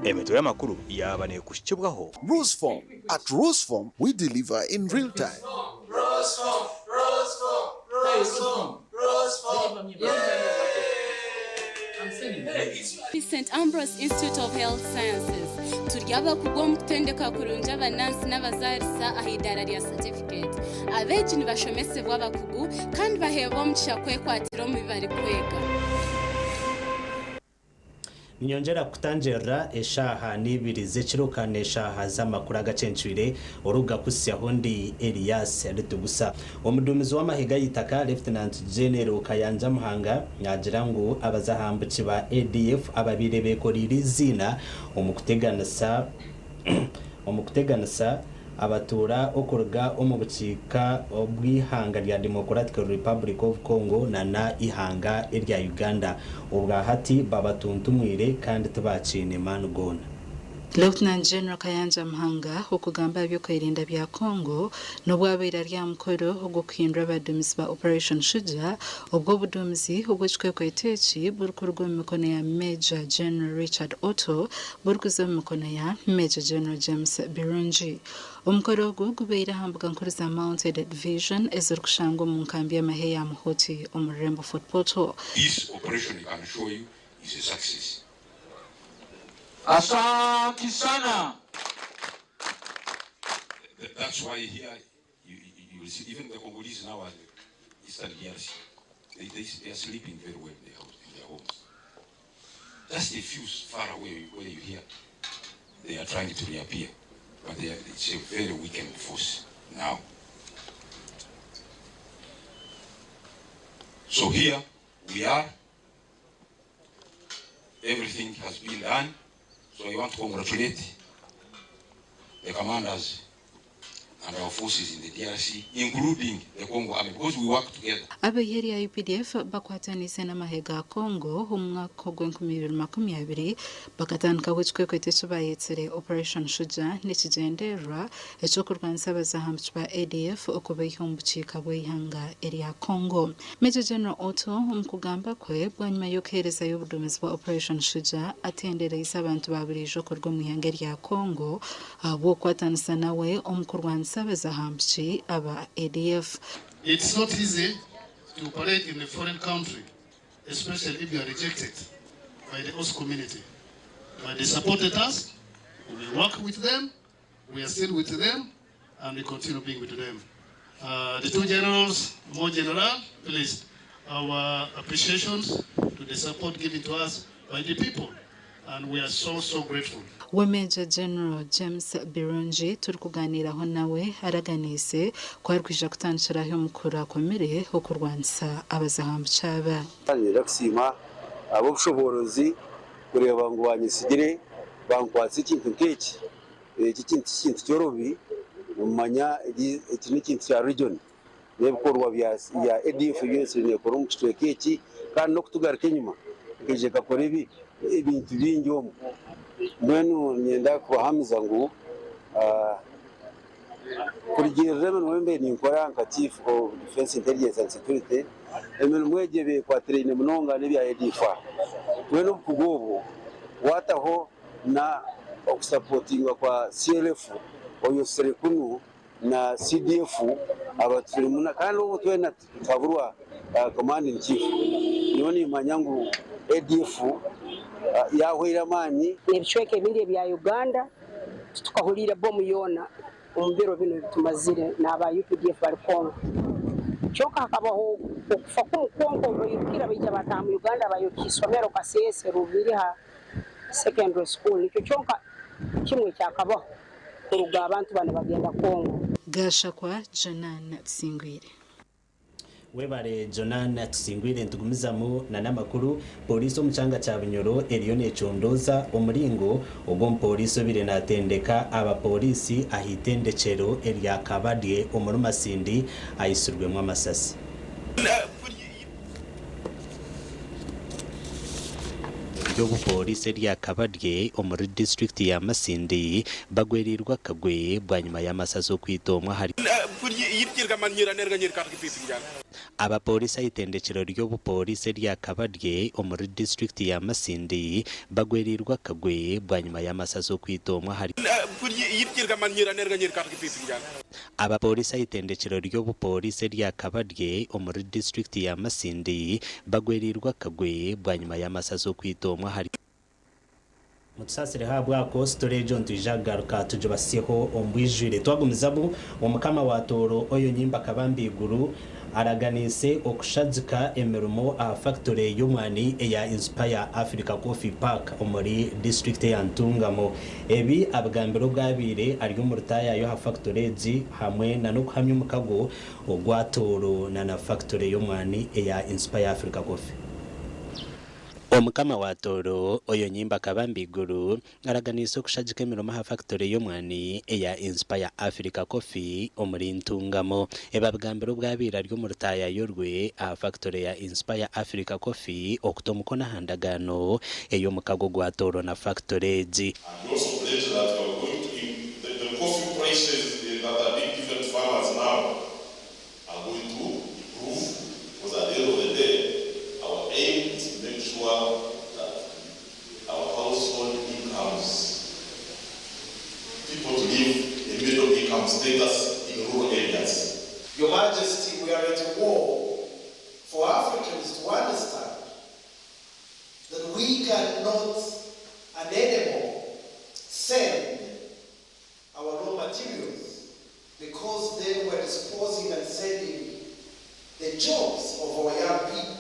Emitwe y'amakuru yaaba neekuhikibwaho. Roseform, At Roseform, we deliver in real time. St Ambrose Institute of Health Sciences, Turi abakugu omu kutendeka kurungi abanansi n'abazaarisa aha idaara rya satifiketi. Abeegi nibashomesibwa abakugu kandi baheebwa omugisha kwekwatira omu bi barikwega. Ninyongyera kukutangirira eshaaha n'ibiri z'ekiro kandi n'eshaaha z'amakuru agacencwire orikugakuhitsyaho ndi Elias Ritugusa. Omuduumizi w'amahe g'aheitaka Lieutenant General Kayanja Muhanga naagira ngu abazahambuki ba ADF ababaire bekoreire eiziina omu kuteganisa omu kuteganisa Abatuura okuruga omu bukiika bw'eihanga rya Democratic Republic of Congo nana eihanga erya Uganda obwahati babatuntumwire kandi tibakiine maani goona. Lieutenant General Kayanja Muhanga okugamba aha by'okwerinda bya Congo n'obu abaire ari aha mukoro ogw'okuhindura abaduumizi ba Operation Shujaa obwo obuduumizi obw'ekikwekweto eki burikuruga omu mikono ya Major General Richard Otto burikuza omu mikono ya Major General James Birungi. Omukoro ogu gubaire aha mbuga nkuru za Mounted Division ezirikushangwa omu nkambi y'amahe eya Muhoti omu rurembo Fort Portal. This operation I can assure you is a success. Asante sana. That's why here you, you will see even the Congolese now are Eastern DRC. They, they, they are sleeping very well in their, house, in their homes. Just a few far away where you hear they are trying to reappear, but they are, it's a very weakened force now. So here we are. Everything has been done. So I want to congratulate the commanders and our forces in the DRC, including the Congo Army, because we work together. Ab'eihe rya UPDF bakwataniise n'amahe ga Congo omu mwaka ogw'enkumi ibiri makumyabiri bakatandikaho ekikwekweto eki baayetsire Operation Shujaa n'ekigyendererwa eky'okurwanisa abazahambuki ba ADF okubaiha omu bukiika bw'eihanga erya Congo. Major General Otto omu kugamba kwe bwanyima y'okuheerezayo obuduumizi bwa Operation Shujaa atendereize abantu ba buriijo kuruga omu ihanga erya Congo Ahabw'okukwatanisa nawe omu kurwanisa abazahambuki aba ADF. It's not easy to operate in a foreign country especially if you are rejected by the host community but they supported us, we work with them, we are still with them and we continue being with them. Uh, the two generals, more general, please, our appreciations to the support given to us by the people and we are so so grateful. We Major General James Birungi turikuganiiraho nawe araganiise ku arikwija kutandikira ahu omukuru akomire okurwanisa abazahambuki aba. Niinyenda kusiima ab'obushoboorozi kureeba ngu baanyesigire bankwatsa ekintu nk'eki. Eki ti kintu kyorobi, nomanya eki n'ekintu kya region n'ebikorwa bya ADF byona neekora omu kicweka eki kandi n'okutugaruka enyima ekaija ekakora ebintu bingi omu. Mbwenu niinyenda kubahamiza ngu kurugiirira emirimo ei mbaire ninkora nka Chief of Defence Intelligence and Security, emirimo egi ebaire ekwatiraine munonga n'ebya ADF. Mbwenu obukugu obwo waataho na okusapotingwa kwa CLF oyosire kunu na CDF abaturimu na kandi obwo twena tukaburwa command in chief nyowe nimanya ngu ADF yahweire amaani. N'ebicweka ebindi ebya Uganda titukahuriire bomu yoona omu biro binu ebi tumazire n'aba updf bari Congo. Kyonka hakabaho okufa kumu kwonka obu bairukire baija baataaha mu Uganda bayokya isomero Kasese Rubiriha Secondary School nikyo kyonka kimwe ekyakabaho kuruga abantu banu bagenda Congo. Gashakwa Jonan Tusingwire. Webare Jonan Tusingwire Nitugumizamu na n'amakuru. Pooriisi omu kyanga kya Bunyoro eriyo necondooza omuringo ogu omupooriisi obaire natendeka abapooriisi aha itendekyero erya Kabadye omuri Masindi aitsirwemu amasasi. Ery'obupooriisi erya Kabadye omuri disiturikiti ya Masindi bagwereirwe akagwe bwanyima y'amasasi okwita omwe ahari. Abapoorisi ah'eitendekyero ry'obupoorisi erya Kabarye omuri disiturikiti ya Masindi bagwereirwe akagwe bwanyima y'amasasi okwita omwe ahari Abapoorisi ah'eitendekyero ry'obupoorisi erya Kabarye omuri disiturikiti ya Masindi bagwereirwe akagwe bwanyima y'amasasi okwita omwe ahari Mutusaasire ahabwako story egyo nitwija kugaruka tugibasyeho omu bwijwire. Twagumizamu, Omukama wa Tooro Oyo Nyimba Kabamba Iguru araganiise okushagika emirimo aha fakitore y'omwani eya Inspire Africa Coffee Park omuri disiturikiti eya Ntungamo. Ebi abigambire obu abaire ari omu rutaayaayo aha fakitore egi hamwe na n'okuhamya omukago ogwa Tooro na na fakitore y'omwani eya Inspire Africa Coffee. Omukama wa Tooro, Oyo Nyimba Kabamba Iguru, araganiise okushagika emirimo aha fakitore y'omwani eya Inspire Africa Coffee omuri Ntungamo. Ebi abigambire obu abaire ari omu rutaayaayo rwe aha fakitore ya Inspire Africa Coffee okuta omukono aha ndagaano ey'omukago gwa Tooro na fakitore egi. And we also pledge that we are going to the, the coffee prices that are being given to farmers now are going to improve because at the end of the day, our aim is to make sure that our household incomes, people to live a middle income status in rural areas. Your Majesty, we are at a war for Africans to understand that we cannot and anymore send our raw materials because then we're disposing and sending the jobs of our young people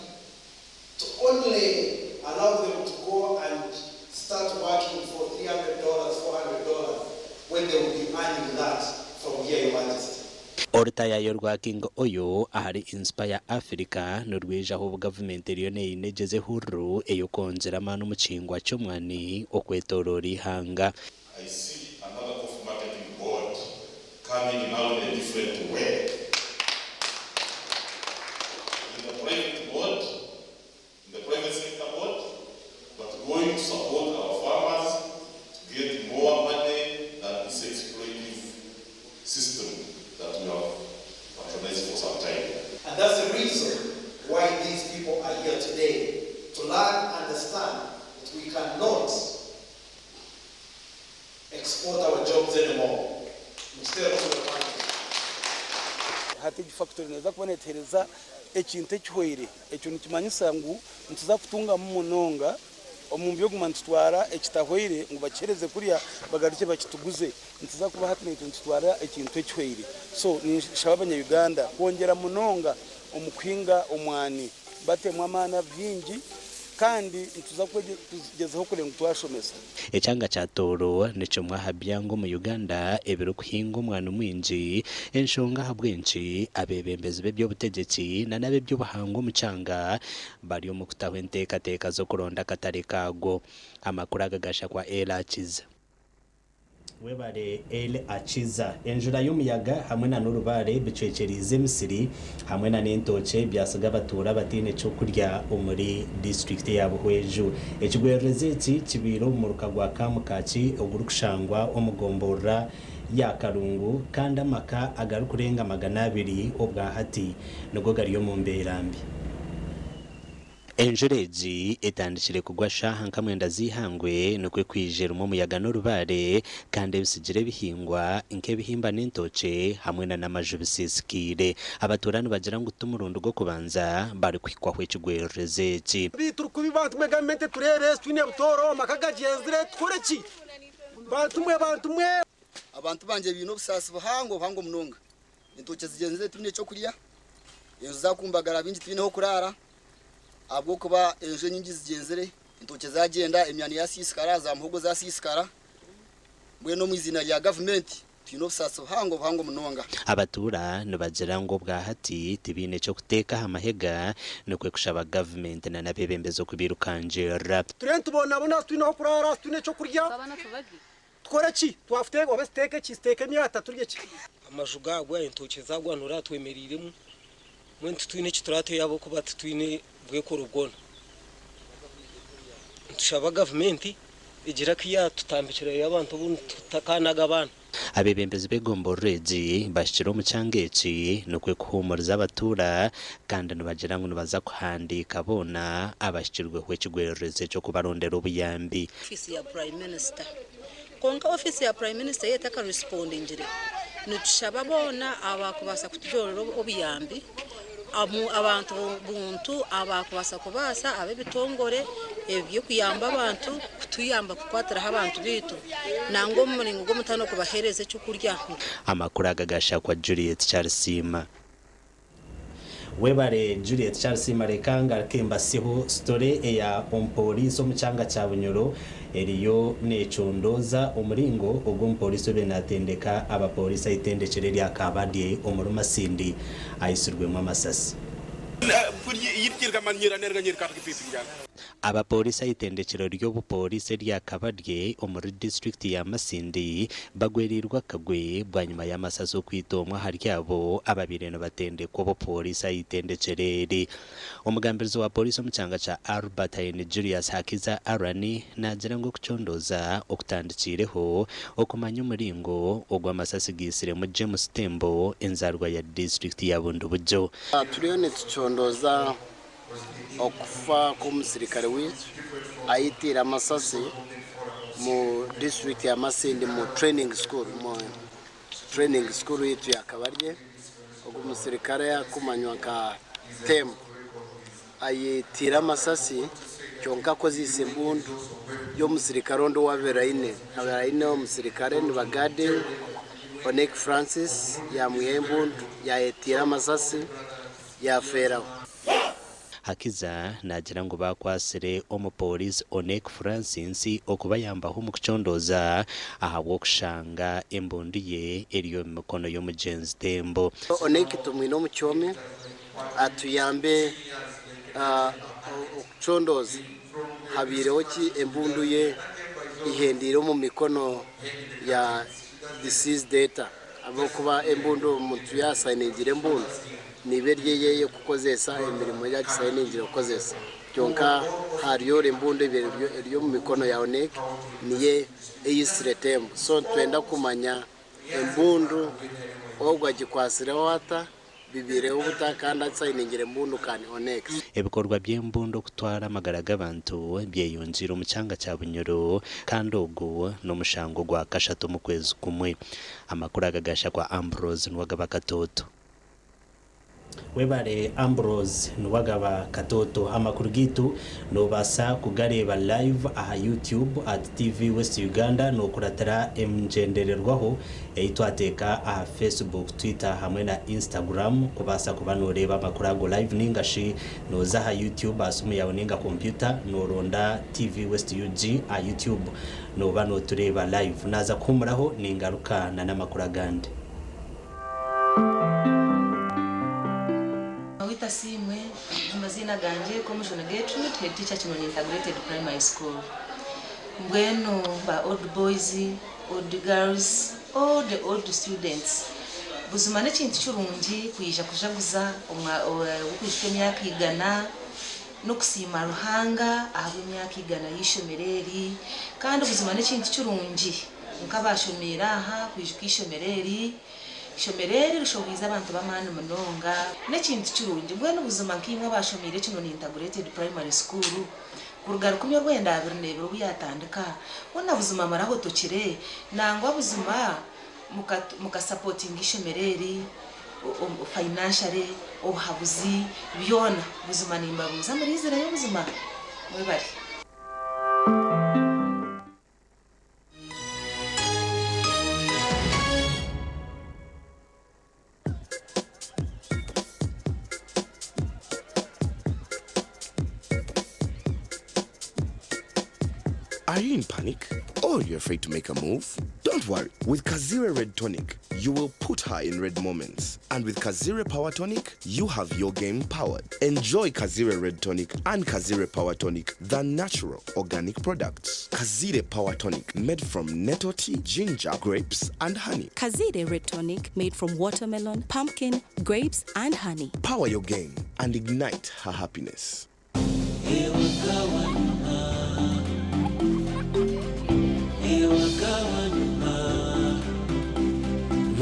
to only allow them to go and start working for $300, $400 when they will be earning that from here, Your Majesty. Orutayayo rwa King Oyo ahari Inspire Africa nirwijaho obu gavumenti eriyo neyinegyeza ehururu ey'okwongyera amaani omu kihingwa ky'omwani okwetoroora eihanga. I see another coffee marketing board coming now in a different way. In the private board, in the private sector board, but going to support our farmers to get more money than this exploitive system that we have patronized for some time. And that's the reason why these people are here today, to learn, understand that we cannot export our jobs anymore. Instead of the country. Hati egi fakitori neeza kuba neetuheereza ekintu ekihweire. Ekyo nikimanyisa ngu nituza kutungamu munonga omu by'okuguma nitutwara ekitahweire ngu bakihereze kuriya bagarukye bakituguze. Nituza kuba hati naitwe nitutwara ekintu ekihweire. So ninshaba abanya-Uganda kwongyera munonga omu kuhinga omwani batemu amaani bingi kandi nituza kugyezaho kureba ngu twashomesa. Ekyanga kya Tooro ni kimwe aha byanga omu Uganda ebirikuhinga omwani mwingi, enshonga ahabw'enki abeebembezi b'eby'obutegyeki na n'ab'eby'obuhangwa omu kyanga bari omu kutaho enteekateeka z'okuronda akatare kaagwo. Amakuru aga gashakwa Ella Akiza. Webare El Akiza. Enjura y'omuyaga hamwe na n'orubaare bicwekyereize emisiri hamwe na n'entookye byasiga abatuura bataine ky'okurya omuri disiturikiti ya Buhweju. Ekigwererezi eki kibaire omu muruka gwa Kamukaki ogurikushangwa omu gomborora ya Karungu kandi amaka agarikurenga 200 obwa hati nigo gari omu mbeera mbi. Enjura egi etandikire kugwa shaaha nka 9 z'eihangwe nikwo kwija erimu omuyaga n'orubaare kandi ebisigire ebihingwa nk'ebihimba n'entookye hamwe na n'amaju bisiisikaire. Abatuura nibagira ngu ti murundi gw'okubanza barikuhikwaho ekigwererezi eki. Turi kubi bantu mwe, gavumenti tureebe twine butooro, amaka gagyenzire, tukore ki bantu mwe, bantu mwe? Abantu bangye baine obusaasi buhango buhango munonga. Entookye zigyenzire, twine ekyokurya, enju zakumbagara, bingi twineho kuraara ahabw'okuba enju enyingi zigyenzire, entookye zagyenda, emyani yasiisikara, za muhogo zasiisikara. Mbwenu omu iziina rya gavumenti twine obusaasi buhango buhango munonga. Abatuura nibagira ngu obwa hati tibaine ky'okuteeka aha mahega nikwo kushaba gavumenti na n'abeebembezi okubirukangirira. Turiyo nitubonabona, twine kuraara, twine ekyokurya, tukore ki? Twafute oba siteeke ki, siteeke emyata, turye ki? Amaju gagwa, entookye zagwa, nora twemereiremu mbwenu titwine eki turateyo ahabw'okuba titwine bwekoro bwona. Nitushaba gavumenti egira ku yatutambikirayo abantu obu tutakanaga abaana. Abeebembezi b'egomborora egi bahikire omu kyanga eki nikwo kuhuumuriza abatuura kandi nibagira ngu nibaza kuhandiika boona abahikirweho ekigwererezi eky'okubarondera obuyambi. Ofiisi ya Prime Minister. Kwonka ofiisi ya Prime Minister yo etakaresipondingire. Nitushaba boona abakubaasa kutuzoorera obuyambi, abantu buntu abakubaasa kubaasa, ab'ebitongore eby'okuyamba abantu kutuyamba kukwatiraho abantu baitu nangwa omu muringo gw'omutaano kubaheereza eky'okurya. Amakuru aga gashakwa Juliet Kyarisiima. Webare Juliet Kyarisiima reka ngaruke mbasiho story eya omupoliisi omu kyanga kya Bunyoro eriyo necondooza omuringo ogu omupoliisi obaire natendeka abapoliisi ah'itendekero erya Kabadye omuri Masindi aitsirwemu amasasi. Abapooriisi ah'itendekero ry'obupooriisi erya Kabadye omuri disiturikiti ya Masindi bagwereirwe akagwe bwanyima y'amasasi okwita omwe ahari abo ababaire nibatendekwa obupooriisi ah'itendekero eri. Omugambirizi wa pooriisi omu kyanga kya Albertine Julius Hakiza Aran naagira ngu okucondooza okutandikiireho okumanya omuringo ogu amasasi gaitsiremu James Tembo enzaarwa ya disiturikiti ya Bundibugyo. Turiyo nitucondooza okufa kw'omusirikare waitu ayitiire amasasi mu disiturikiti ya Masindi mu training school mu training school yaitu ya Kabarye. Ogu musirikare arikumanywa nka Tembo ayitiire amasasi kyonka akozeise embundu y'omusirikare ondi owaabaire aine. Abaire aine omusirikare niba guarding Onek Francis yaamwiha embundu yaayetiira amasasi yaafeeraho. Hakiza naagira ngu baakwatsire omupooriisi Onek Francis okubayambaho omu kucondooza ahabw'okushanga embundu ye eri omu mikono y'omugyenzi Tembo. Onek tumwine omu kyomi atuyambe okucondooza habaireho ki embundu ye ehendeire omu mikono ya deceased eta ahabw'okuba embundu omuntu yaasayiningire embundu neeba eri eyeye kukozesa emirimo ei agisayiningire kukozesa. Kyonka hariyo embundu ebaire eri omu mikono ya Onek niyo eyitsire Tembo. So nitwenda kumanya embundu ogwo agikwasireho ata, bibaireho buta kandi agisayiningire embundu kani Onek. Ebikorwa by'embundu okutwara amagara g'abantu byeyongyeire omu kyanga kya Bunyoro kandi ogu n'omushango gwa kashatu omu kwezi kumwe. Amakuru aga gashakwa Ambrose Nuwagaba Katooto. Webare Ambrose Nuwagaba Katooto. Amakuru gaitu nobaasa kugareeba live aha YouTube at TV West Uganda nokuratira engyendererwaho ei twateeka aha Facebook, Twitter hamwe na Instagram kubaasa kuba noreeba amakuru ago live ninga shi noza aha YouTube aha simu yaawe ninga kompyuta noronda TV West UG aha YouTube noba notureeba live. Naaza kuhumuraho ningaruka na n'amakuru agandi. Oweitu Asiimwe, amaziina gangye Komujuni Gertrude, head teacher Kinoni Integrated Primary School. Mbwenu ba old boys, old girls, all the old students, buzima n'ekintu kirungi kwija kujaguza ogw'okwijuka emyaka igana n'okusiima Ruhanga ahabw'emyaka igana y'eishomero eri. Kandi buzima n'ekintu kirungi nk'abaashomeire aha kwijuka eishomero eri. Eishomero eri rishohoize abantu b'amaani munonga. N'ekintu kirungi. Mbwenu buzima nkaimwe abaashomeire Kinoni Integrated Primary School kuruga 1922 obu yaatandika, hoona buzima murahotokire? Nangwa buzima mukasapotinga eishomero eri financially, obuhabuzi, byona. Buzima nimbabuuza muriizireyo buzima? Mwebare. Are you in panic? Or you're afraid to make a move? Don't worry. With Kazire Red Tonic, you will put her in red moments. And with Kazire Power Tonic, you have your game powered. Enjoy Kazire Red Tonic and Kazire Power Tonic, the natural organic products. Kazire Power Tonic, made from nettle tea, ginger, grapes, and honey. Kazire Red Tonic, made from watermelon, pumpkin, grapes, and honey. Power your game and ignite her happiness.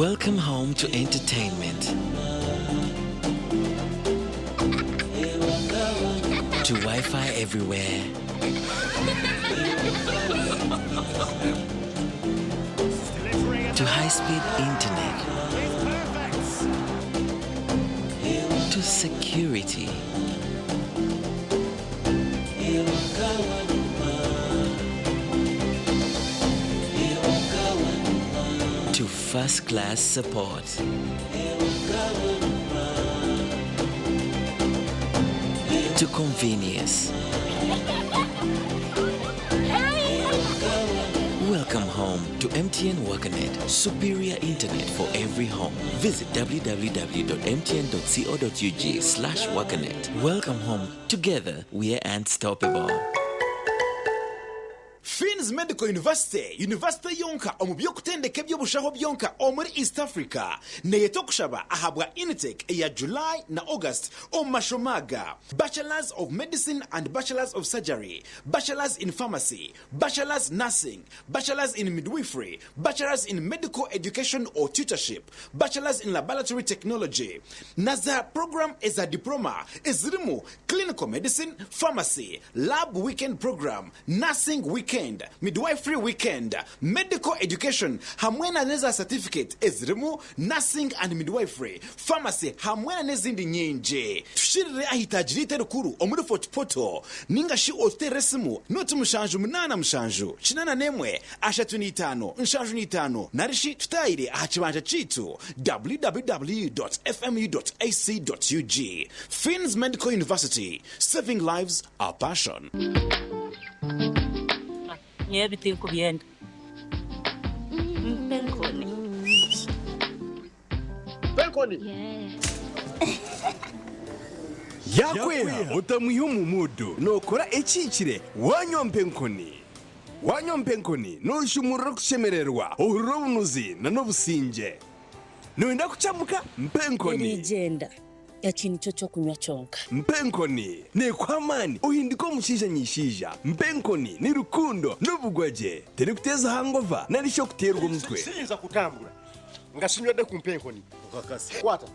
Welcome home to entertainment. To Wi Fi everywhere. To high speed internet. To security. To first class support. To convenience. Welcome home to MTN WakaNet, superior internet for every home. Visit www.mtn.co.ug slash WakaNet. Welcome home. Together, we are unstoppable. Finn's Medical University, yunivasite yonka omu by'okutendeka eby'obushaho byonka omuri East Africa, neeyeta okushaba ahabwa intake eya July na August omu mashomo aga, Bachelors of Medicine and Bachelors of Surgery, Bachelors in Pharmacy, Bachelors Nursing, Bachelors in Midwifery, Bachelors in Medical Education or Tutorship, Bachelors in Laboratory Technology, na za puroguraamu eza Diploma ezirimu Clinical Medicine, Pharmacy, Lab Weekend Program, Nursing Weekend, Midwifery Weekend, Medical Education hamwe na n'eza satifiketi ezirimu Nursing and Midwifery, Pharmacy hamwe na n'ezindi nyingi. Tushirire aha itaagi ryaitu erikuru omuri Fort Portal ninga shi otuteerere esimu noti 787 81 35 75 nari shi tutaayire aha kibanja kyaitu www.fmu.ac.ug. Finn's Medical University, Saving lives, our passion. Nyowe ebi tinkubyenda. Mpa enkoni. Mpa enkoni. Yaakweha otamwiha omu muudu, nookora ekihikire waanywa mpa enkoni. Waanywa mpa enkoni nooshumurura okushemererwa, ohurira obunuzi n'obusingye. Nooyenda kukyamuka? Mpa enkoni. Eriigyenda, eki nikyo ky'okunywa kyonka. Mpa enkoni. Neekuha amaani ohindike omushaija nyishaija. Mpa enkoni ni rukundo n'obugwagye. Terikuteeza hangova nari shi okuteerwa omutwe. Siyinza kutambura nga sinywedde ku mpa enkoni. Okakasa. Kwata,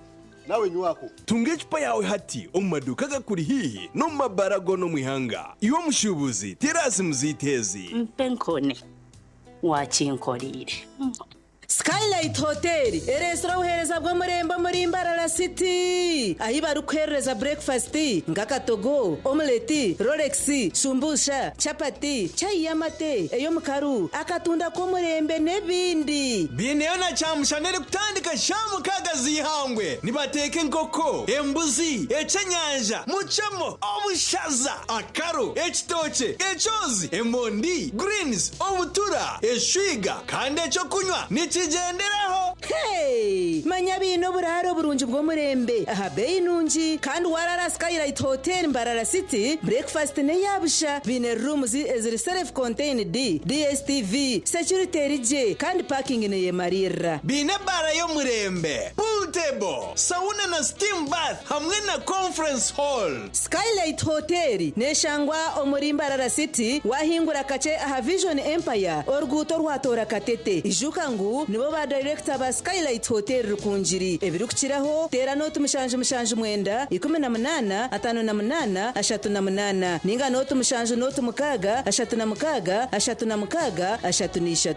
nawe nywako. Tunga ecupa yaawe hati omu maduuka agakuri haihi n'omu mabaara goona omu ihanga. Iwe omushuubuzi, teera aha simu zaitu ezi. Mpa enkoni. Waakinkoreire. Skylight Hotel ereetsire obuheereza bw'omurembe omuri Mbarara City ahi barikukuheerereza burekifasiti nk'akatogo, omuleti, rolex, shumbusha, chapati, chai y'amate, ey'omukaru, akatunda k'omurembe n'ebindi. Baineyo na kyamushana erikutandika shaaha mukaaga z'eihangwe. Nibateeka enkoko, embuzi, eky'enyanja, mucemo, obushaza, akaro, ekitookye, ekyozi, emondi, greens, obutura, eshwiga kandi eky'okunywa nikigyenderaho. Hey! Manya baine oburaaro burungi bw'omurembe aha beeyi nungi kandi waaraara Skylight Hotel Mbarara City, breakfast n'eya busha. Baine rooms eziri self contained, DSTV, security eri gye kandi parking neyemariirira. Baine ebaara y'omurembe, pool table, sauna na steam bath hamwe na conference hall. Skylight Hotel neshangwa omuri Mbarara City wahingura kakye aha Vision Empire oruguuto orwatoora Katete. Ijuka ngu nibo ba dayirekita ba Skylight Hotel Rukungiri. Ebirikukiraho teera nooti 779 18 58 38 ninga nooti 7 nooti 6 36 36 33.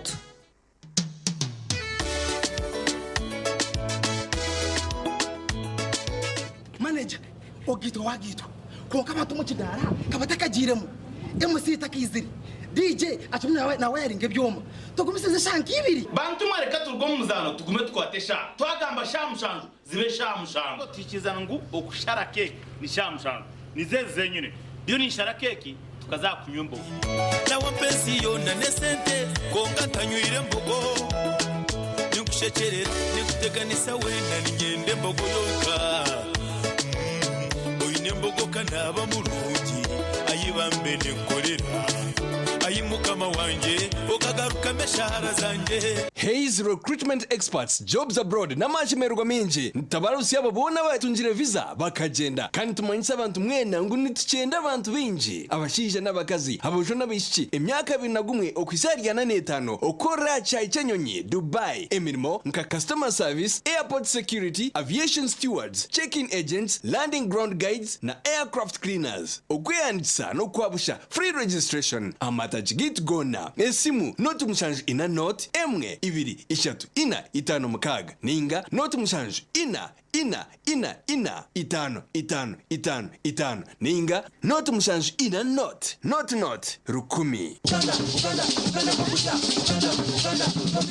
Manager, ogaitwa wagaitwa kwonka abantu omu kidaara ka batakagiiremu, MC takaizire, DJ akirimu nawayaringa ebyoma. Tugumisirize eshaaha nk'ibiri. Bantu mwe reka turuge omu muzaano tugume tukwate eshaaha. Twagamba shaaha mushanju zibe shaaha mushanju. Tuhikirizana ngu okushara keeki ni shaaha mushanju. Nizo ezi zenyine. Ndiyo ninshara keeki tukaza aha kunywa embogo. Nawe ampa ensi yoona n'esente kwonka ntanywire mbogo. Ninkushekyerera, ninkuteganisa weena niinyenda embogo yonka. Oine embogo ka naaba murungi, ayi bambe ninkukorera. Ayi Mukama wangye, okagarukamu eshaara zangye. Hayes Recruitment Experts, Jobs Abroad n'amashemererwa maingi. Nitutabarutsya abo boona abatungire visa bakagyenda. Kandi nitumanyisa abantu mwena ngu nitukyenda abantu baingi, abashaija n'abakazi, aboojo n'abaishiki, emyaka 21 okuhitsya ahari 45 okukorera aha kishaayi ky'enyonyi, Dubai, emirimo nka Customer Service, Airport Security, Aviation Stewards, Check-in Agents, Landing Ground Guides na Aircraft Cleaners. Okwehandiikisa n'okwabusha, Free registration, Amatagi gaitu goona, esimu, 0 7 0 1 2 3 4 5 6 ninga 0 7 4 4 4 4 5 5 5 5 ninga 0 7 4 0 0 0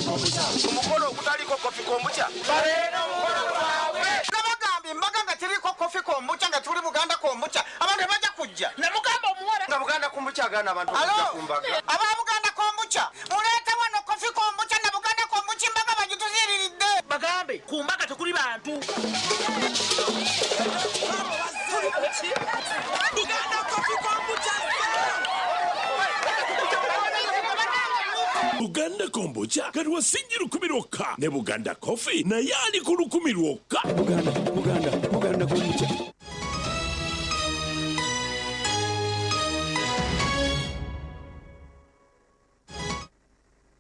1000. Omukolo ogutaliko coffee kombucha Baleeta omukolo gwabwe. Nga bagamba embaga nga teriko coffee kombucha nga tuli Buganda kombucha abantu tebajja kujja. Namugamba omuwala nga Buganda kombucha agaana abantu Alo, okujja ku mbaga. Aba Buganda kombucha muleete wano coffee kombucha na Buganda kombucha embaga bagituziriridde. Bagambe ku mbaga tekuli bantu. Buganda coffee kombucha. Buganda kombucha kati wasingi 1000 lwokka ne Buganda coffee naye ali ku 1000 lwokka. Buganda, Buganda, Buganda kombucha.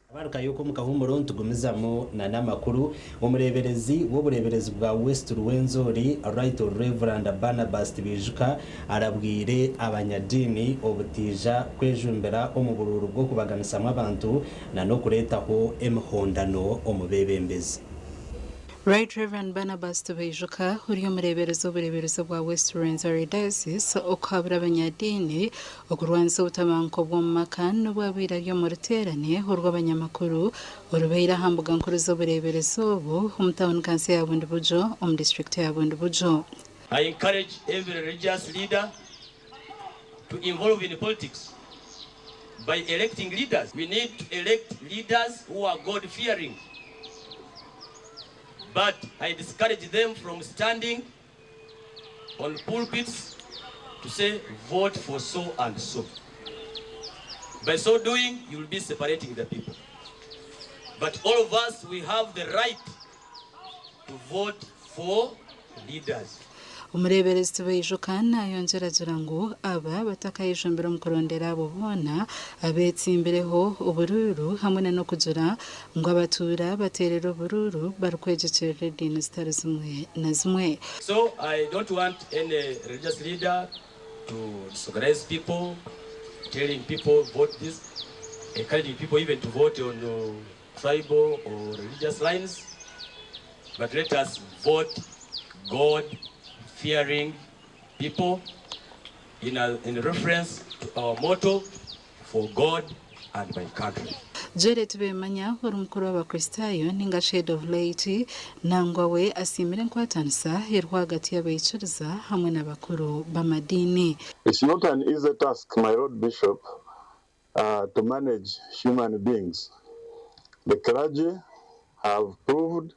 Abaruka yuko mukahumuro ntugumizamu na n'amakuru. Omureberezi w'obureberezi bwa West Rwenzori, Right Reverend Barnabas Tibijuka, arabwire abanyadini obutija kwejumbira omu bururu bw'okubaganisamu abantu na n'okureetaho emihondano omu bebembezi. Right Reverend Barnabas Tibaijuka uri omureeberezi obureeberezi bwa West Rwenzori Diocese okuhabura abanyadiini okurwanisa obutabanguko bw'omu maka n'obwabaire ari omu ruteerane orw'abanyamakuru orubaire aha mbuga nkuru z'obureeberezi obu omu tawuni kanso ya Bundibugyo omu disiturikiti ya Bundibugyo. I encourage every religious leader to involve in politics by electing leaders. We need to elect leaders who are God-fearing. But I discourage them from standing on pulpits to say, vote for so and so. By so doing, you will be separating the people. But all of us, we have the right to vote for leaders. Omureeberezi Tibaijuka nayongyera agira ngu aba batakayejumbira omu kurondera abo boona abeetsimbireho oburuuru hamwe na n'okugira ngu abatuura bateerera oburuuru barikwegyekyerera ediini zitari zimwe na zimwe. So I don't want any religious leader to disorganize people, telling people vote this, encouraging people even to vote on tribal or religious lines. But let us vote God-fearing people in reference to our motto, for God and my country. Janet Bemanya ori mukuru w'Abakristaayo ninga Head of Laity nangwa we asiimire enkwatanisa eri rwagati y'abaikiriza hamwe n'abakuru b'amadiini. It's not an easy task, my Lord Bishop, to manage human beings. The clergy have proved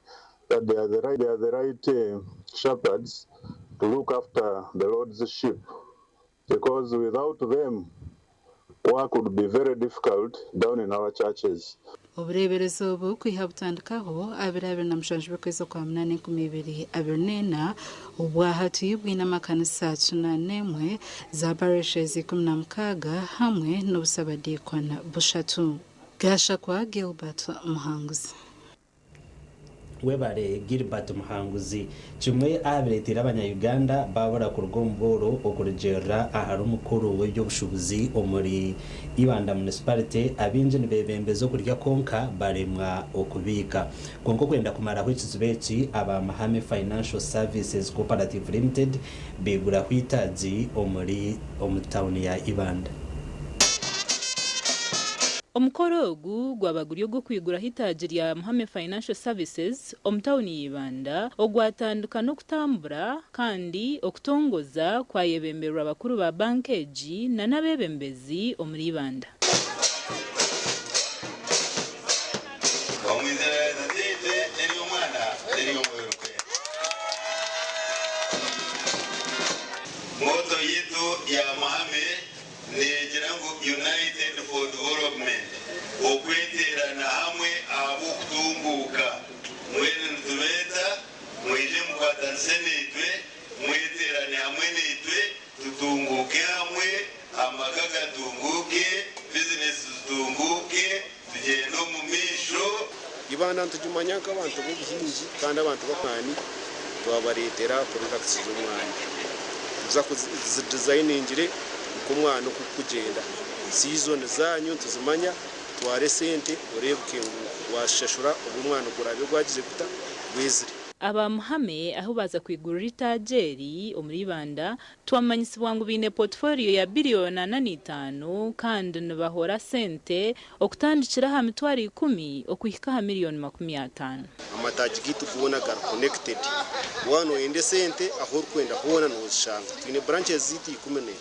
that they are the right shepherds to look after the Lord's sheep, because without them, work would be very difficult down in our churches. Obureeberezi obu kwiha butandikaho 27 bw'okwezi kwa munana 2024 obwahati bwine amakanisa 81, za parishes 16 hamwe n'obusabadiikona bushatu. Gashakwa Gilbert Muhanguzi. Webale Gilbert Muhanguzi. Kimwe ahabireetera Abanyayuganda babura kuruga omu bworo okurugiirira ahari omukuru w'ebyobushubuzi omuri Ibanda Municipality, abingi nibebembeza okurya konka baremwa okubiika. Kwonka okwenda kumaraho ekizibu eki, aba Mahame Financial Services Cooperative Limited biguraho itaagi omuri omu tawuni ya Ibanda. Omukoro ogu gwaba guri ogw'okwiguraho itaagi rya Muhame Financial Services omu tawuni ya Ibanda ogwatandika n'okutambura kandi okutongoza kwayebemberwa abakuru ba banka egi na n'abebembezi omuri Ibanda. Omu izina rya Tata n'ery'Omwana n'ery'Omwoyo Orikwera. Motto yitu ya Muhame neegira ngu United for Development, okweterana hamwe ahabw'okutunguka. Nitugyenda omu maisho. Ibanda nitugimanya nk'abantu b'obuhingi kandi abantu b'amaani twabareetera products z'omwani nituza kuzidizayiningire nk'omwani oku gurikugyenda. Season zaanyu nituzimanya, twara esente oreebeke ngu waazishashura obu omwani guraabe gwagize guta? Gwezire. Aba Muhame ahu baaza kwigurira itaagi eri omuri Ibanda, twamanyisibwa ngu baine portfolio ya biriyoni 45 kandi nibahora sente okutandikira aha 100,000 okuhika aha miriyoni 50. Amataagi gaitu goona gari connected. Waaba nooyenda esente ahu orikwenda hoona noozishanga. Twine branches zaitu 11.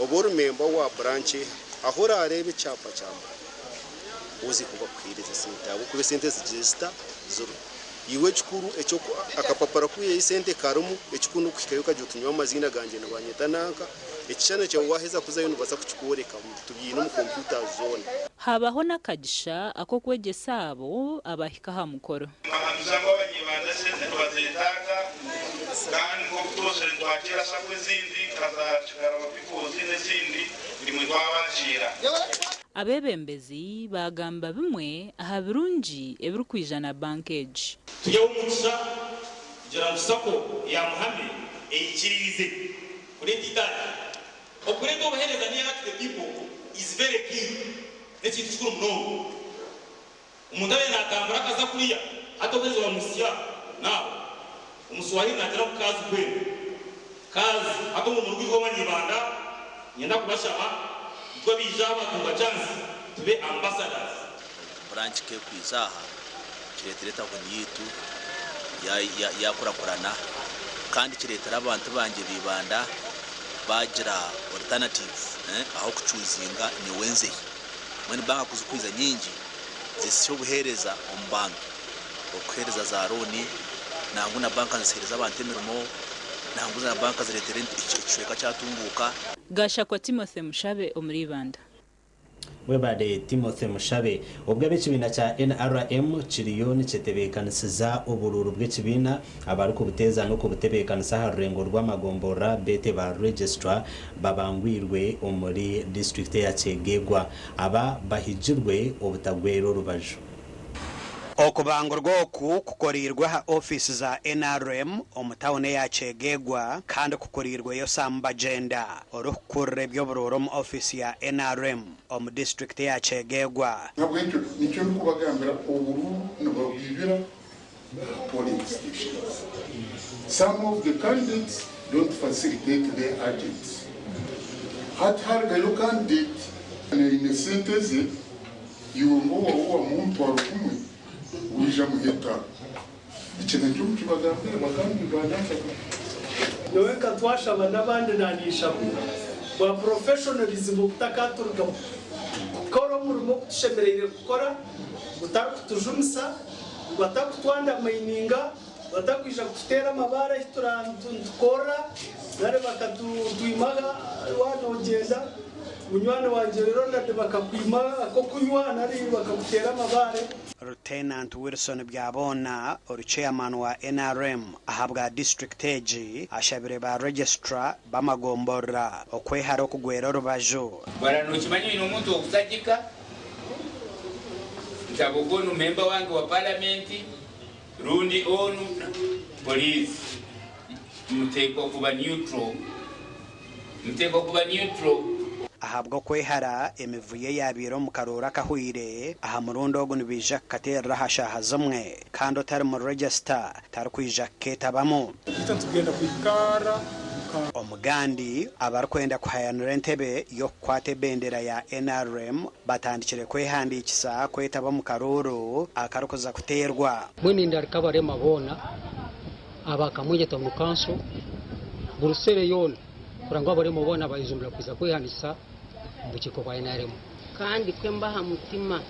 Oba ori member wa branch eha, ahu oraareebe ekyapa kya Muhame, oze bakuheereze esente ahabw'okuba esente zigyire zita? Ziriho. Iwe ekikuru eky'oku akapapura kwihayo esente karimu, ekikuru n'okuhikayo okagira oti nyowe amaziina gangye nibanyeta nanka, ekishushani kyawe waaheza kuzayo nibaza kukikworeka, tubiine omu computers zoona. Habaho n'akagisha ak'okwegyesa abo abahika aha mukoro. Mbahamiza ngu Abanyibanda esente nibazetaaga kandi nk'oku twosire nitwakiira sacco ezindi nka za Kigarama People's n'ezindi nimwe twabakiira. Abeebembezi baagamba bimwe aha birungi ebirikwija na banka egi. Turi ab'omugisha kugira ngu sacco ya Muhame eikiriize kureeta itaagi. Okureeta obuheereza nearer to the people is very key, n'ekintu kikuru munonga. Omuntu abaire naatambura akaza kuriya, hati obuheereza bwamuhitsya naawe. Omuswahili naagira ngu kazi kwenu. Kazi, hati omu murimo gwaitu gw'abanyibanda, niinyenda kubashaba itwe abaija aha batunga chance tube ambassadors. Branch kekwiza aha kireetera etahuni yaitu yakurakurana kandi kireetera abantu bangye b'Ibanda baagira alternative ah'okucuzinga nyowe nzehi. Mbwenu banka kuzikwiza nyingi zisya obuheereza omu bantu, okuheereza za looni nangwa na banka niziheereza abantu emirimo nangwa na banka zireetera ekicweka kyatunguuka. Gashakwa Timothy Mushabe omuri Ibanda. Webare Timothy Mushabe. Obwo ab'ekibiina kya NRM kiriyo nikyetebeekanisiza oburuuru bw'ekibiina, abarikubuteeza n'okubutebeekanisa aha rurengo rw'amagomborora beete ba Registrar babangwirwe omuri disiturikiti eya Kyegegwa. Aba bahigirwe obutagwera orubaju. Okubangurwa oku kukoreirwe aha ofiisi za NRM omu tauni eya Kyegegwa kandi kukureirweyo Sam Bagyenda orikukurira eby'oburuuru omu ofiisi ya NRM omu disiturikiti eya Kyegegwa. N'ahabw'ekyo nikyo ndikubagambira obururu nibabwibira aha polling stations. Some of the candidates don't facilitate their agents. Hati harugayo candidate aine sente ze, iwe nk'owawe wamuha omutwaro gumwe, waija amuha etaano. Ekyo nakyo mukibagambire bagambe ba nanka. Nyowe nka Twashaba n'abandi naaniishamu bwa professionalism obutakaturugamu kukora omurimo ogu tushemereire kukora gutarikutujumisa, batarikutwandamaininga, batakwija kututeera amabaare ahi turikukorera nari bakatwima waaba noogyenda munywani wangye Ronald bakakwima ak'okunywa nari bakakuteera amabaare. Lieutenant Wilson Byabona ori Chairman wa NRM ahabwa disiturikiti egi ashabire ba Registrar b'amagomborora okwehara okugwera orubaju. Bwana nokimanya oyine omuntu okusagika nti habwokuba onu member wange wa palamenti rundi onu police mutekwa kuba neutral mutekwa kuba neutral. Ahabw'okwehara emivuyo eyaabaire omu karooro akahweire, aha murundi ogu nibaija kukateerera aha shaaha zimwe kandi otari mu regisita tarikwija kukeetabamu. Itwe nitugenda kwikara nka. Omugandi, abarikwenda kuhayanira entebe y'okukwata ebendera ya nrm batandikire kwehandiikisa kwetaba omu karuuru akarikuza kuteerwa. Mbwenu nindarika abarema boona aba Kamwengye Town Council buri sere yoona kureba ngu abarema boona bayejumbira kwija kwehandiikisa omu bukiiko bwa nrm. Kandi kwemba aha mutima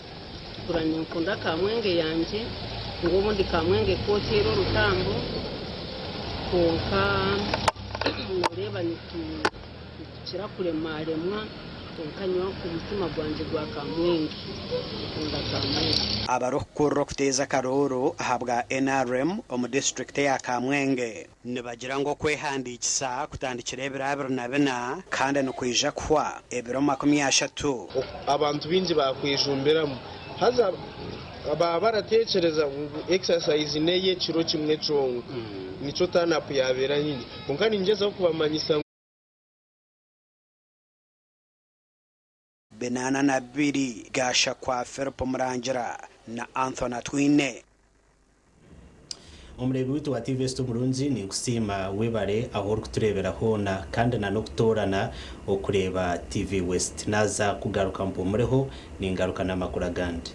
mpurira ninkunda Kamwenge yangye ngu obundi Kamwenge kooteera orutambo kwonka noreeba nitukira kuremaremwa kwonka nyowe omutima gwangye gwa Kamwenge nkunda Kamwenge. Abarikukurira okuteeza akaruuru ahabwa nrm omu disiturikiti eya Kamwenge nibagira ngu okwehandiikisa kutandikire ebiro 24 kandi nikwija kuhwa ebiro 30. Abantu baingi baakwejumbiramu. Haza baba baratekyereza ngu exercise n'ey'ekiro kimwe kyonka nikyo turn up yabeera nyingi. Kwonka ningyezaho kubamanyisa ngu. 42 gaashakwa Philip Murangira na Anthony Atwine. Omureebi waitu wa TV West omurungi ninkusiima webare ahu orikutureebera hoona kandi na n'okutoorana okureeba TV West. Naaza kugaruka mpumureho ningaruka n'amakuru agandi.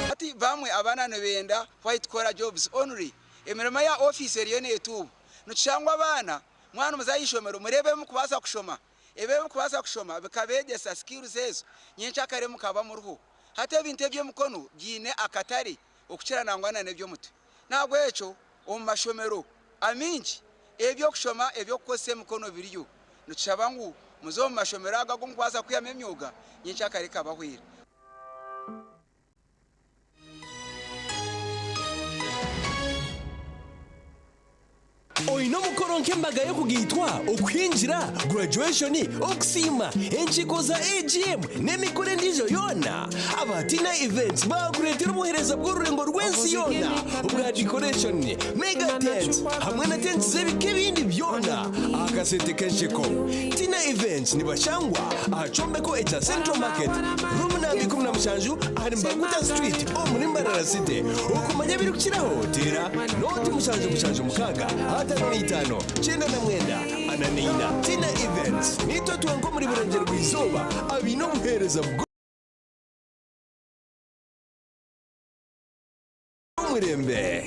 Hati bamwe abaana nibenda white collar jobs only, emirimo eya ofiisi eriyo netuuba. Nikishusha ngu abaana mwaba nimuza aha ishomero mureebe ebi murikubaasa kushoma, ebi ebirikubaasa kushoma bikabeegyesa skills ezo nyenkyakare mukaba muriho. Hati ebintu eby'emikono biine akatare okukira nangwa na n'eby'omutwe. N'ahabw'ekyo omu mashomero amaingi eby'okushoma eby'okukozesa emikono biriyo. Nitushaba ngu muze omu mashomero ago agu murikubaasa kwihamu emyoga nyenkyakare ekabahwera. Oine omukoro nk'embaga y'okugaitwa, okuhingira, graduation, okusiima, enkiiko za AGM n'emikoro endiijo yoona? Aba Tina Events baakureetera obuheereza bw'orurengo rw'ensi yoona obwa decoration, mega tents hamwe na tents z'ebika ebindi byona aha kasente k'ensheko. Tina Events nibashangwa aha kyombeko ekya Central Market, room namba 17 ahari Mbaguta Street omuri Mbarara City. Okumanya ebirikukiraho teera nooti 776 55 99 44. Tina Events niitwe twenka omuri Burengyerwa Izooba abaine obuheereza bw'omurembe.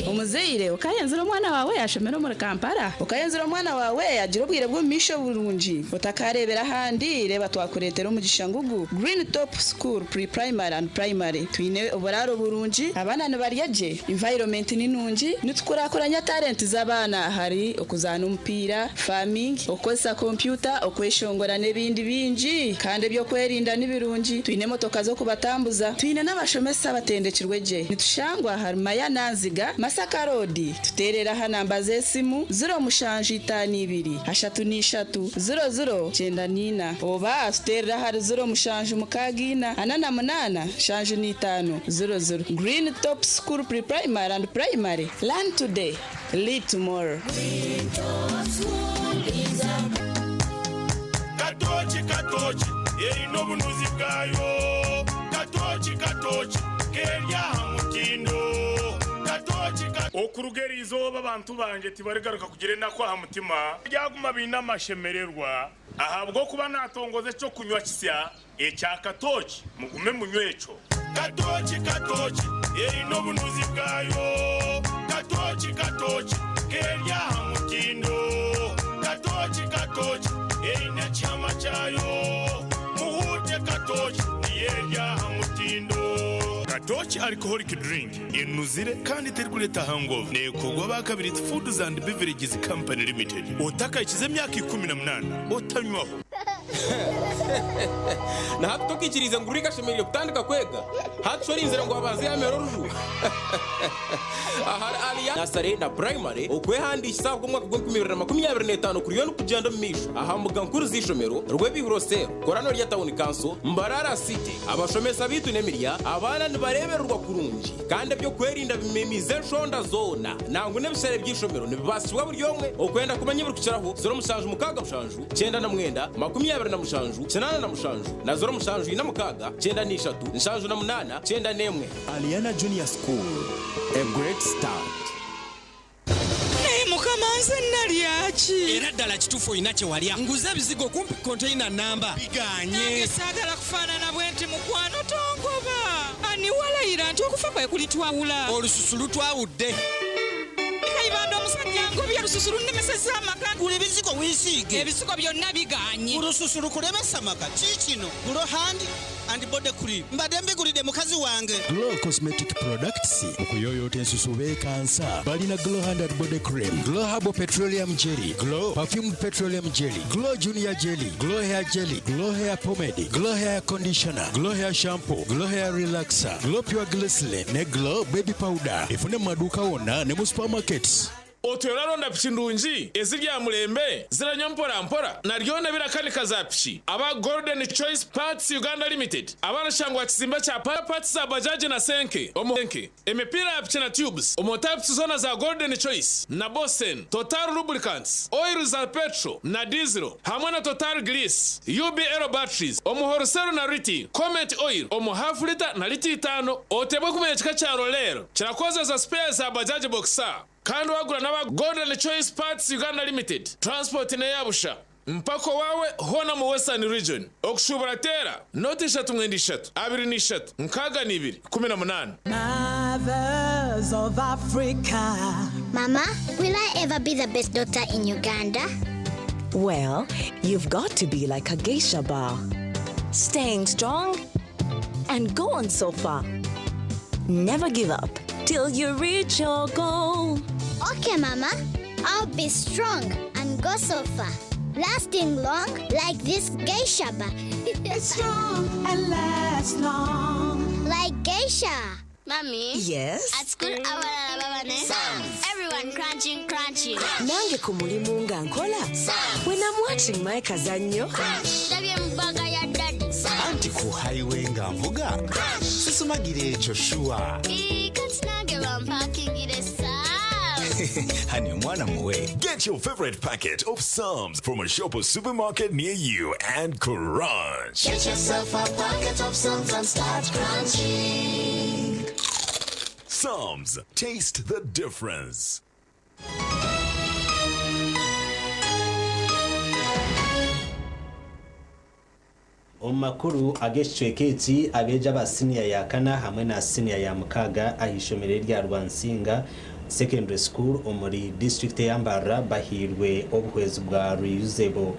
Omuzaire okayenzire omwana waawe yashomera omuri Kampala? Okayenzire omwana waawe yagira obwire bw'omumaisho burungi? Otakareebera ahandi, reeba twakureetera omugisha ngugu, Green Top School Pre-Primary and Primary. Twine oburaaro burungi, abaana nibarya gye, environment ni nungi, nitukurakuranya talent z'abaana ahari okuzaana omupiira, farming, okukozesa kompyuta, okweshongora n'ebindi bingi. Kandi eby'okwerinda ni birungi, twine emotoka z'okubatambuza, twine n'abashomesa abatendekirwe gye. Nitushangwa ahari Mayana Nziga, Masaka Road. Tuteerere aha namba z'esimu, 0752 33 00 94 oba tuteerere ahari 0764 48 75 00. Green Top School Pre-Primary and Primary, learn today, lead tomorrow. Katooki katooki eine obunuzi bwayo Katooki katooki keri aha mutindo Katooki ka. Okuruga eri izooba abantu bangye tibarigaruka kugira enaku aha mutima, baryaguma baine amashemererwa, ahabw'okuba naatongoza eky'okunywa kisya ekya katooki, mugume munywe ekyo. Katooki katooki eine obunuzi bwayo Katooki katooki keri aha mutindo Katooki katooki eine ekihama kyayo Muhuute katooki niyo eri aha mutindo. Katooki Alcoholic Drink enuzire kandi terikureeta hangover neekorwa aba Kabirizi Foods and Beverages Company Limited. Otakahikize emyaka 18 otanywaho. Na hati tokaikiriize ngu Rick ashemereire kutandika kwega? Hati shi orinzire ngu abanze yaamera oruju? Ahari Aliyah Nursery na Primary, okwehandiikisa ahabw'omwaka gw'enkumi ibiri na makumyabiri n'etaano kuriyo nikugyenda omu maisho aha mbuga nkuru z'eishomero, Rwebihuro Cell, Korano rya Town Council, Mbarara City. Abashomesa baitu n'emirya, abaana nibareebererwa kurungi kandi eby'okwerinda bimemiize enshonda zoona. Nangwa n'ebishare by'eishomero nibibaasibwa buri omwe. Okwenda kumanya ebirikukiraho, 0767 99 27 87 na 0746 93 78 91. Aliana Junior School, a great start. Naye mukama nze nalya ki? Era ddala kituufu olina kye walya. Nguze ebizigo kumpi konteyina nnamba bigaanye. Nange saagala kufaanana bwe nti mukwano tongoba. Ani walayira nti okufa kwe kulitwawula? Olususu lutwawudde. Kayibanda omusajja angobye olususu lunnemesezza amaka. Gula ebizigo weesiige. Ebizigo byonna bigaanye. Olususu lukulemesa amaka. Kiikino Glow Hand and Body Cream. Mbadde mbigulidde mukazi wange. Glow Cosmetic Products okuyooyoota ensusu beekansa balina Glow Hand and Body Cream, Glow Herbal Petroleum Jelly, Glow Perfumed Petroleum Jelly, Glow Junior Jelly, Glow Hair Jelly, Glow Hair Pomade, Glow Hair Conditioner, Glow Hair Shampoo, Glow Hair Relaxer, Glow Pure Glycerin ne Glow Baby Powder. Efune mu maduuka wonna ne mu supermarkets. Otwire oraronda piki ndungi eziri aha murembe, ziranywa mpora mpora na ryona ebirakanika za piki? Aba Golden Choice Parts Uganda Limited abarashangwa aha kizimbe kya Parts za Bajaj na Senke omu Emipiira ya piki na tubes omu types zoona za Golden Choice na Bosen, Total Lubricants, oil za petrol na diesel hamwe na Total Grease, UBL batteries omu wholesale na retail, Comet oil omu half litre na litre itaano. Otebwe kumanya ekika kya Rolel kirakozesa spares za Bajaj Boxer kandi wagura n'aba Golden Choice Parts Uganda Limited, transport n'eya busha mpaka owaawe hoona omu Western Region. Okushuubura teera nooti ishatu mwenda ishatu abiri n'ishatu nkaaga n'ibiri 18. Mothers of Africa. Mama, will I ever be the best daughter in Uganda? Well, you've got to be like a geisha bar, staying strong and go on so far. Never give up till you reach your goal. Okay, Mama. I'll be strong and go so far. Lasting long like this geisha bar. It's strong and lasts long. Like geisha. Mommy? Yes? At school, abalala babane. Everyone crunching, crunching. Nange ku mulimu nga nkola. When I'm watching my kazannyo. Ndabye mu bbaga ya daddy. Anti ku highway nga nvuga sisumagira ekyo sure. Ii, kati nange bampakingire Honey, omwana muwe. Get your favorite packet of Psalms from a shop or supermarket near you and crunch. Get yourself a packet of Psalms and start crunching. Psalms, taste the difference. Omu makuru ag'ekicweka eki, abeegi aba siniya ya kana hamwe na siniya ya mukaaga aha ishomero erya Rwansinga Secondary School omuri disiturikiti eya Mbarara bahairwe obuhwezi bwa reusable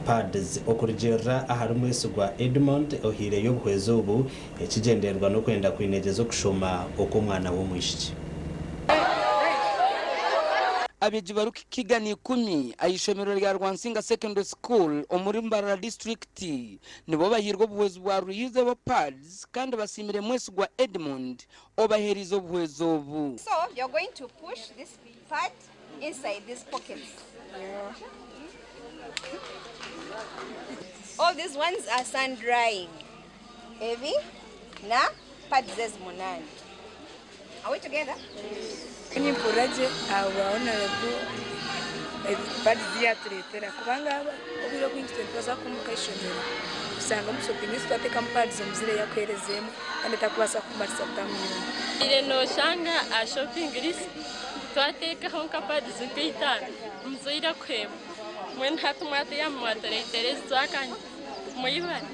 pads. Okurugiirira ahari Mwesigwa Edmond ohaireyo obuhwezi obu, ekigyendererwa n'okwenda kwinegyeza okushoma okw'omwana w'omwishiki. Abeegi barikukigana 10 aha ishomero rya Rwansinga Secondary School omuri Mbarara district nibo bahairwe obuhwezi bwa reusable pads kandi basiimire Mwesigwa Edmond obaheerize obuhwezi obu. So you're going to push this pad inside these pockets. All these ones are sun drying. Ebi na pads 8. Are we together? Nimpurira gye ahabwa Honorable pads eziyatureetera kubanga obwire obwingi twe nitubaasa kumuka ishomero kusanga omu shopping list twateekamu pads omuzaire yakuheerezeemu kandi etakubaasa kukumarisa tamu yoona. Ire noshanga aha shopping list twateekaho nka pads nka 5 omuzaire akuhemba mbwenu hati mwatwihamu mwatureetera ezi twakanya mwibare.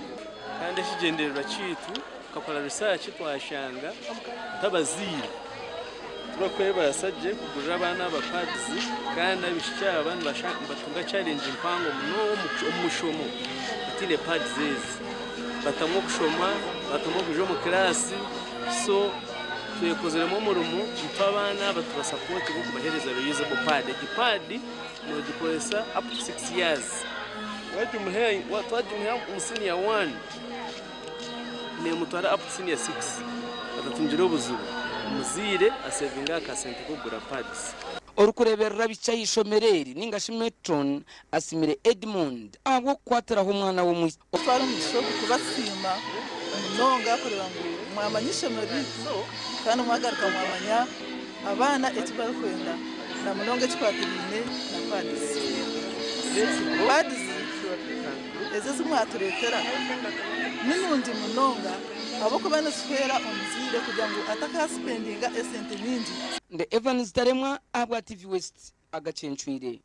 Kandi ekigyendererwa kyaitu tukakora research twashanga nk'abazaire tibakwebaasa gye kugurira abaana aba pads kandi abaishiki aba nibatunga challenge mpango munonga omu mushomo bataine pads ezi, batamwa okushoma, batamwa okwija omu kiraasi, so twekoziremu omurimo ntwe abaana aba tubasapoti gw'okubaheereza reusable pad. Egi pad nogikoresa up to 6 years, twagimuha omu senior 1 nemutwara up to senior 6 atatungire obuzibu, omuzaire asevinga akasente k'okugura pads. Orikureeberera bikye aha ishomero eri ninga shi matron asimire Edmond ahabw'okukwatiraho omwana w'omwishiki. Twara omugisha ogu kubasiima munonga kureeba ngu mwamanya ishomero ryaitu kandi mwagaruka mwamanya abaana eki barikwenda na munonga ekikwatiraine na pads. Pads ezi ezi mwatureetera ni nungi munonga ahabw'okuba nizihwera omuzaire kugira ngu atakasipendinga esente nyingi. Ndi Evans Taremwa ahabwa TV West agacencwire.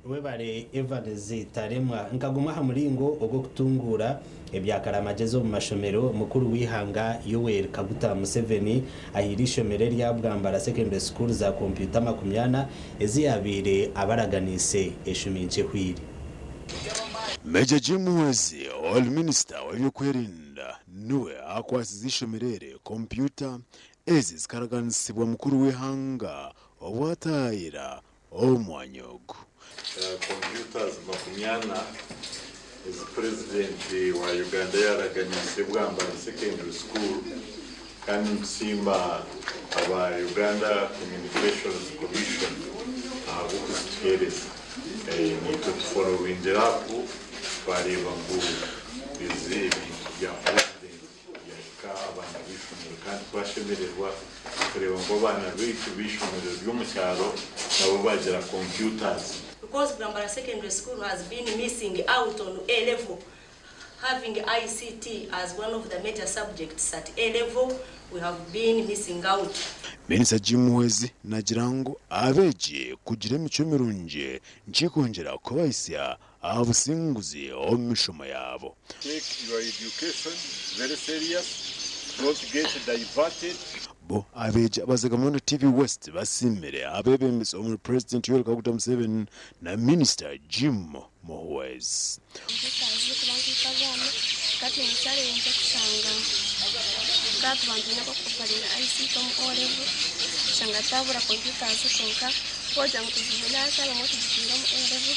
Webare Evans Taremwa. Nkaguma aha muringo ogw'okutunguura ebyakaramagezi omu mashomero, mukuru w'ihanga Yoweri Kaguta Museveni ahaire ishomero erya Bwambara Secondary School za kompyuta 40 ezi yabaire abaraganiise eshumi nkye ehweire. Major Jim Muhwezi, ori minisita w'ebyokwerinda niwe akwasize ishomero eri kompyuta ezi zikaraganisibwa mukuru w'ihanga obu ataayira omwanya ogu. Computers 40 ezi purezidenti wa Uganda yaraganiise Bwambara Secondary School kandi nitusiima Aba Uganda Communications Commission ahabw'okuzituheereza. Naitwe tuforowingire up twareeba ngu ezi ebintu bya Purezidenti byahika abaana b'eishomero kandi twashemererwa kureeba ngu abaana baitu b'eishomero ry'omu kyaro nabo baagira computers. Because Butambala Secondary School has been missing out on A level, having ICT as one of the major subjects at A level, we have been missing out. Minisita Jim Muhwezi naagira ngu abeegi kugira emicwe mirungi nikikwongyera kubahisya aha businguzi omu mishomo yaabo. Take your education very serious, don't get diverted. Bo abeegi aba Zagamondo TV West basiimire abeebembezi omuri Purezidenti Yoweri Kaguta Museveni na Minisita Jim Muhwezi. Nk'ekazi kuba nkaitwe abaana tukaba twine challenge kushanga tukaba tuba nitwenda nk'okuofaringa ICT omu O level kushanga twabura computers kwonka ku orikugira ngu tuzibone hati abamwe tugitwire omu A level.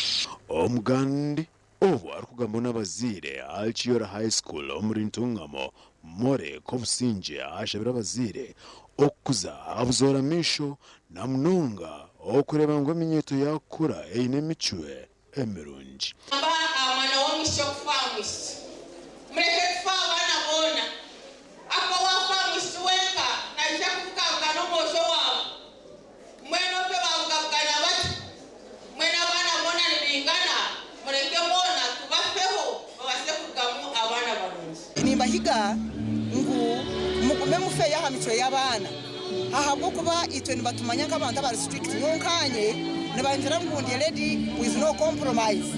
Omugandi obu arikugamba n'abazaire ahari Kiyora High School omuri Ntungamo, Morey Kobusingye ashabire abazaire okukuza abuzoora maisho na munonga okureeba ngu eminyeeto yaakura eine emicwe emirungi. Gamba aha mwana w'omwishiki okufa aha mwishiki. Mureke tufe aha baana boona. Ahakuba waafa aha mwishiki wenka, naija kubugabugana omwojo waawe. Mbwenu obwe baabugabugana batyo, mbwenu abaana boona nibaingana, mureke boona tubafeho babaase kurugamu abaana barungi. Nimbahiga ngu mugume mufeyo aha micwe y'abaana ahabw'okuba itwe nibatumanya nk'abantu abari strict. Nyowe nkaanye nibangira ngu ndi a lady with no compromise.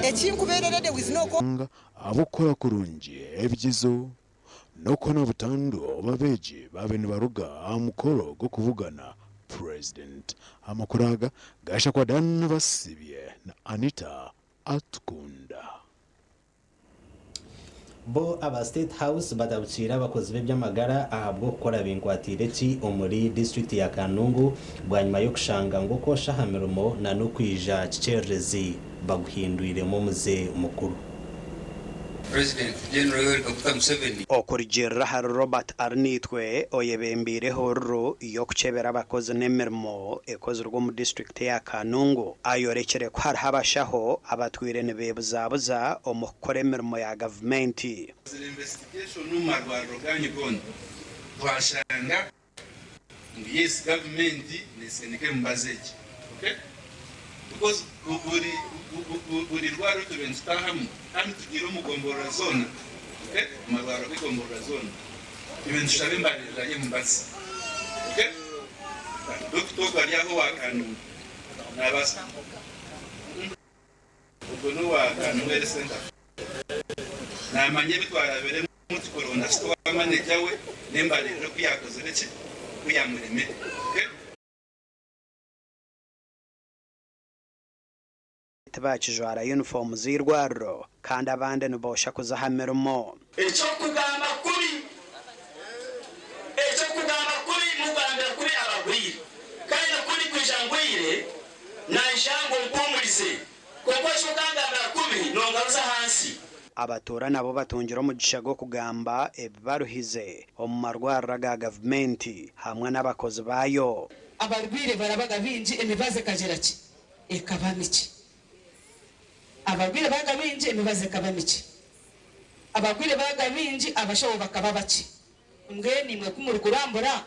Ekinkubeera a lady with no. Ahabw'okukora kurungi ebigyezo n'okuhona butandu obu abeegi baabaire nibaruga aha mukoro gw'okubugana Purezidenti. Amakuru aga gaashakwa Dan Basibye na Anita Atukunda. Bo aba State House batabukiire abakozi b'eby'amagara ahabw'okukora binkwatiire ki omuri disiturikiti ya Kanungu bwanyima y'okushanga ngu okwosha aha mirimo na n'okwija kikyererezi baguhindwiremu omuze mukuru. President General Yoweri Kaguta Museveni. Okurugiirira ahari Robert Arinaitwe oyebembeire ehururu y'okukyebera abakozi n'emirimo ekozirwe omu disiturikiti eya Kanungu, ayorekire ku hariho abashaho abatwire nibebuzabuza omu kukora emirimo ya gavumenti. Tukozire investigation omu marwariro ganyu goona twashanga ngu yes gavumenti nesendeka emibazi egi okay because buri buri rwariro turiyo nitutahamu kandi tugiire omu gomborora zoona okay omu marwariro g'egomborora zoona turiyo nitushaba embaririra y'emibazi okay Dokita ogwo ari aho owa Kanungu nabaasa Ogwo n'owa Kanungu Health Centre. Naamanya ebi twarabiremu tukuronda store manager we n'embaririra oku yaakozire ki, oku yaamuremire. Okay. Tibakijwara yunifoomu z'eirwariro kandi abandi niboosha kuza aha mirimo. Eky'okugamba kubi, eky'okugamba kubi, mugambira kubi abagwire. Kandi ku ndikwija ngwire, naija ngu ompuumurize, kwonka waija okangambira kubi, nongaruza ahansi. Abatuura nabo batungire omugisha gw'okugamba ebibaruhize omu marwariro aga gavumenti hamwe n'abakozi baayo. Abarwaire barabaga baingi, emibazi ekagira ki? Ekaba mikye. Abarwaire baaga baingi, emibazi ekaba mikye. Abarwaire baaga baingi, abashaho bakaba bakye. Mbwenu imwe ku murikurambura,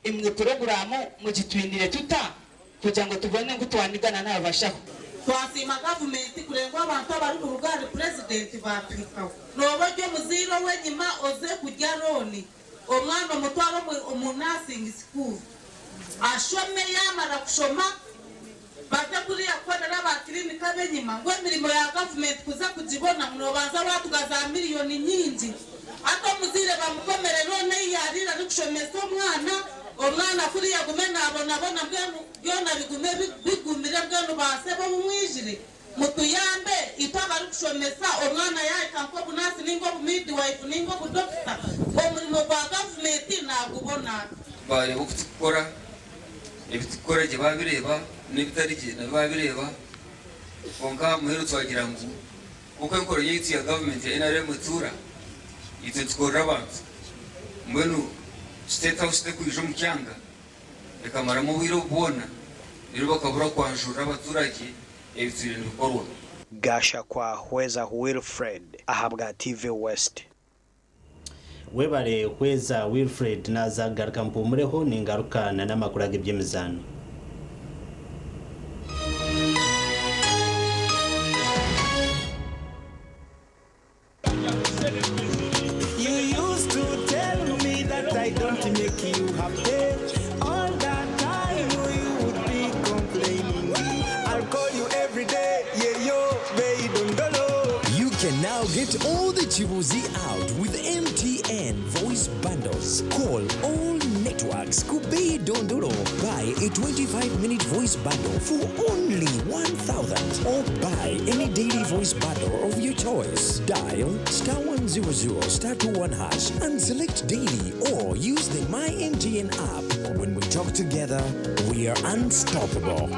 imwe puroguraamu mugitwinire tuta kugira ngu tubone ngu twanigana n'aba bashaho? Twasiima gavumenti kureba ngu abantu abarikuruga ahari Purezidenti baatuhikaho. Nooba ori omuzaire ow'enyima oze kurya looni omwana omutware omu nursing school ashome yaamara kushoma baze kuriya kukorera aba clinic ab'enyima ngu emirimo ya gavumenti kuza kugibona ngu noobanza waatuga za miriyoni nyingi. Hati omuzaire bamukomere looni ei yaariire arikushomesa omwana, omwana kuriya agume naabonabona mbwenu byona bigume bigumire mbwenu baasebo obu mwijire mutuyambe itwe abarikushomesa omwana yaahika nk'obunaasi ninga obumidiwaifu ninga obudokita omurimo gwa gavumenti naagubona ata? Baareeba oku turikukora, ebi turikukora gye baabireeba n'ebitari gye nabyo baabireeba. Kwonka aha muheru twagira ngu nk'oku enkora yaitu ya gavumenti ya NRM etuura, itwe nitukorera abantu. Mbwenu State House terikwija omu kyanga ekamaramu obwire obu bwona reero bakabura kwanjurira abaturage ebitwire nibikorwa. Gashakwa Hweza Wilfred ahabwa TV West. Webare Hweza Wilfred naza kugaruka mpumureho ningaruka na n'amakuru ag'eby'emizaano. You used to tell me that I don't make you happy. All that time you would be complaining. I'll call you every day, yeah yo, baby, dondolo. You can now get all the Chibuzi out with MTN voice bundles. Call all networks. Kubei Dondoro. Buy a 25-minute voice bundle for only 1,000 or buy any daily voice bundle of your choice. Dial star 100 star 21 hash and select daily or use the My MTN app. When we talk together, we are unstoppable.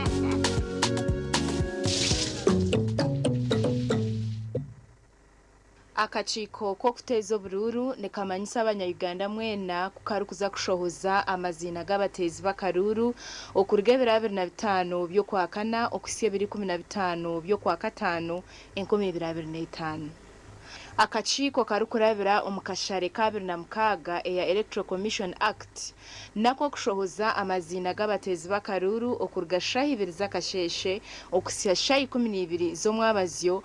Akakiiko k'okuteeza oburuuru nikamanyisa abanya-Uganda mwena ku karikuza kushohoza amaziina g'abateezi b'akaruuru okuruga ebiro 25 by'okwakana okuhitsya ebiro 15 by'okwakataano 2025. Akakiiko karikurabira omu kashare ka 26 eya Electoral Commission Act nako kushohoza amaziina g'abateezi b'akaruuru okuruga shaaha ibiri z'akasheeshe okuhitsya shaaha 12 z'omwabazyo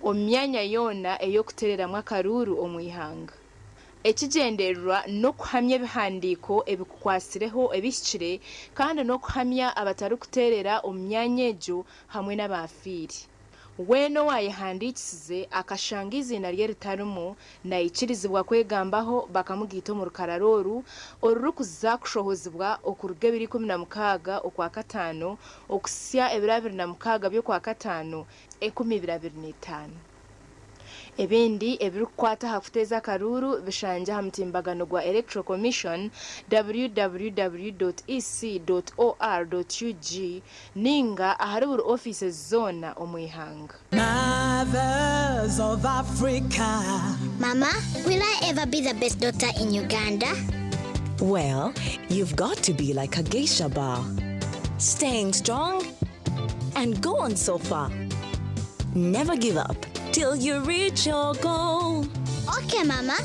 omu myanya yoona ey'okuteereramu akaruuru omu ihanga. Ekigyendererwa n'okuhamya ebihandiiko ebikukwatsireho ebihikire kandi n'okuhamya abatarikuteerera omu myanya egyo hamwe n'abafiire. Weena owaayehandiikisize akashanga eiziina rye ritarimu naikirizibwa kwegambaho bakamugiita omu rukarara oru orurikuza kushohozibwa okuruga ebiro 16 okwakataano okuhitsya ebiro 26 by'okwakataano 2025. Ebindi ebirikukwata aha kuteeza akaruuru bishangye aha mutimbagano gwa Electoral Commission www.ec.or.ug ninga ahari buri ofiisi zoona omu ihanga. Mothers of Africa. Mama, will I ever be the best daughter in Uganda? Well, you've got to be like a geisha bar. Staying strong and go on so far. Never give up till you reach your goal. Okay, Mama.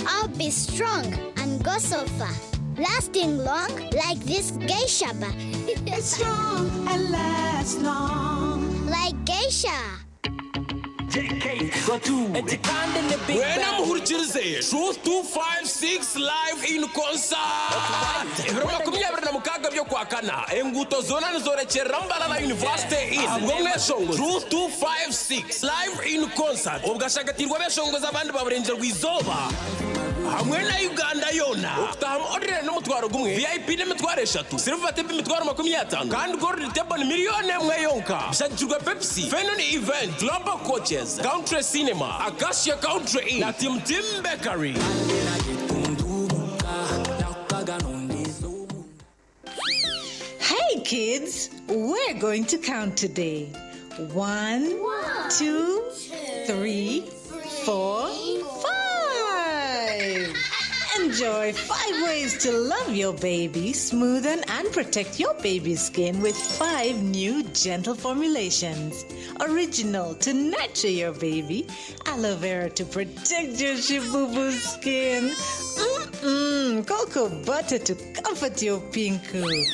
I'll be strong and go so far. Lasting long like this geisha bar. It's strong and lasts long. Like geisha. Wena muhurikirize Truth 256 live in concert ebiro 26 by'okwakana enguuto zoona nizorekyerera Mbarara University Inn ahabwo mweshongozi Truth 256 live in concert obwashagatirwe abeshongozi abandi baburengyerwa izooba hamwe na Uganda yoona okutahamu ordinary n'omutwaro gumwe VIP n'emitwaro 3 silver table emitwaro 50 kandi gold table ni miliyoni 1 yonka bishagikirwe Pepsi Fenon Event Global Coaches Country Cinema Acacia Country Inn na Tim Tim Bakery. Hey kids, we're going to count today. 1, 2, 3, 4, 5. Enjoy 5 ways to love your baby, smoothen and protect your baby's skin with 5 new gentle formulations. Original to nurture your baby, aloe vera to protect your shibubu skin, cocoa butter to comfort your pinku,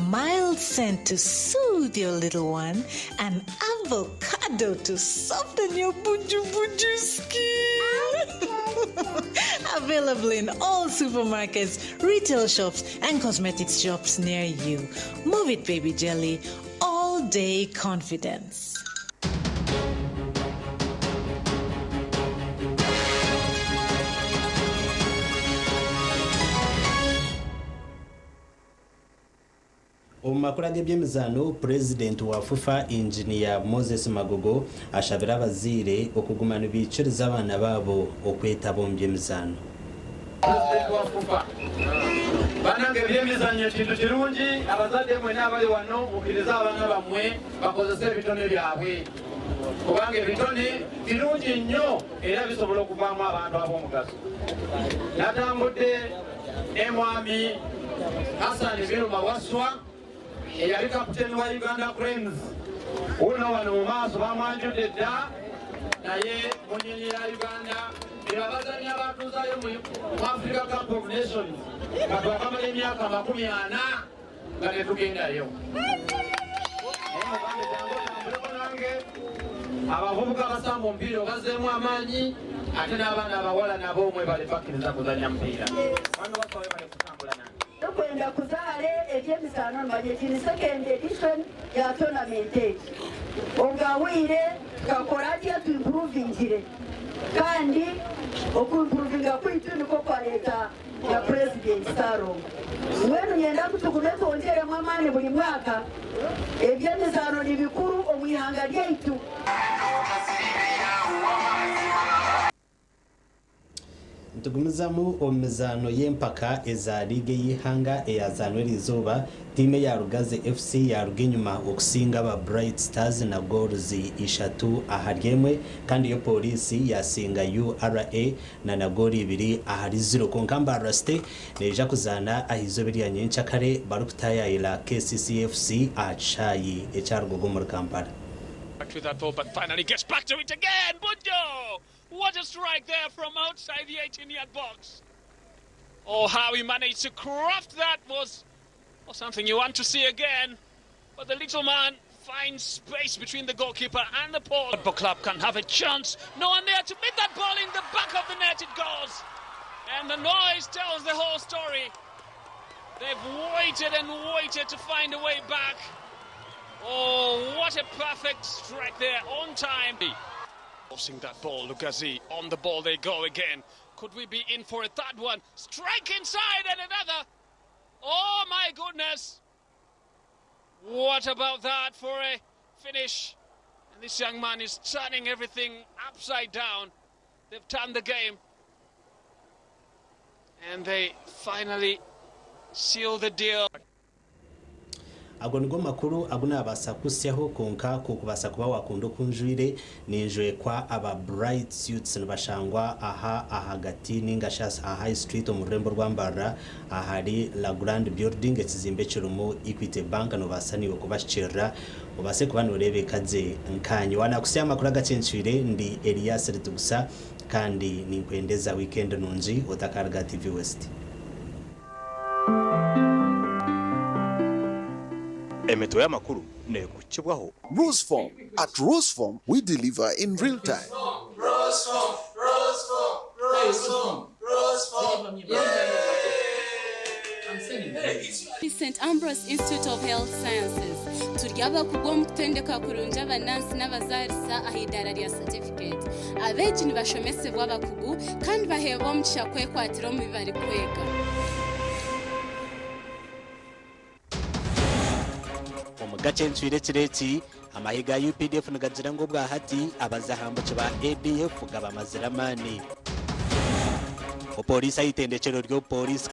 mild scent to soothe your little one, and avocado to soften your buju buju skin. Available in all supermarkets, retail shops, and cosmetics shops near you. Move it, baby jelly. All day confidence. Omu makuru ag'eby'emizaano, Purezidenti wa FUFA Engineer Moses Magogo ashabire abazaire okuguma nibaikiriza abaana baabo okwetaba omu by'emizaano. Pulezidenti wa FUFA. Banange ebyemizannyo kintu kirungi, abazadde mwenna abali wano mukkirize abaana bammwe bakozese ebitone byabwe, kubanga ebitone birungi nnyo era bisobola okuvaamu abantu ab'omugaso. Natambudde Ne mwami Hassan Biruma Wasswa eyali kapiteeni wa Uganda Cranes, wuno wano mu maaso bamwanjudde dda, naye munyonyi ya Uganda bebabazanyi abatuuzayo mu Africa Cup of Nations nga twakamala emyaka 40 nga tetugendayo. Naye mugambe jangu otambuleko nange. Abavubuka abasamba omupiira obazeemu amaanyi, ate n'abaana abawala nabo mwebale bakkiriza kuzannya mupiira. Mwami Wasswa, webale kutambula nange. Tokwenda kuzaale ebyemizaano nimanya eki ni second edition ya tournament egi. Obwahwire tukakora atya tuimprovingire, kandi okuimprovinga kwitu niko kwareeta ya president Ssalongo. Mbwenu nyenda ngu tugume twongyeremu amaani buri mwaka. Ebyemizaano ni bikuru omu ihanga ryaitu. Nitugumizamu omu mizaano y'empaka eza liigi ey'eihanga eyazaanwa eriizooba, tiimu eya Rugazi FC yaaruga enyima okusinga aba Bright Stars na goals 3-1 kandi yo Pooriisi yaasinga URA na na goolo 2-0. Kwonka Mbarara City neija kuzaana ah'eizooba erya nyenkyakare barikutaayaayira KCC FC aha kishaayi ekya Rugogo omuri Kampala. Back to that ball, but finally gets back to it again. Bujo! What a strike there from outside the 18-yard box. Oh, how he managed to craft that was something you want to see again. But the little man finds space between the goalkeeper and the pole. Football club can have a chance. No one there to meet that ball in the back of the net. It goes. And the noise tells the whole story. They've waited and waited to find a way back. Oh, what a perfect strike there on time. Forcing that ball, Lugazi on the ball, they go again. Could we be in for a third one? Strike inside and another. Oh my goodness. What about that for a finish? And this young man is turning everything upside down. They've turned the game. And they finally seal the deal. Ago nigo makuru agu naabaasa kuhitsyaho, kwonka ku kubaasa kuba waakunda oku njwire, ninjwekwa aba Bright Suits, nibashangwa aha ahagati ninga shi aha High Street omu rurembo rwa Mbarara ahari La Grande Building, ekizimbe ekirimu Equity Bank. Noobaasa naiwe kubahikirira obaase kuba nooreebeka gye nkaanye. Waanakuhitsya amakuru agacencwire, ndi Elias Ritugusa, kandi ninkwendeza weekend nungi. Otakaruga TV West. Emitwe y'amakuru neekukibwaho Roseform. At Roseform, we deliver in real time. Roseform, Roseform, Roseform, Roseform. St Ambrose Institute of Health Sciences turi abakugu omu kutendeka kurungi abanansi n'abazaarisa aha idaara rya certificate. Abeegi nibashomesebwa abakugu kandi baheebwa omugisha kwekwatira omu bi barikwega. Omu gace ncwire ekiro eki, amahe ga UPDF nigagira ngu obwahati abazahambuki ba ADF gabamazire amaani. Opoliisi aha itendekyero ry'obupoliisi.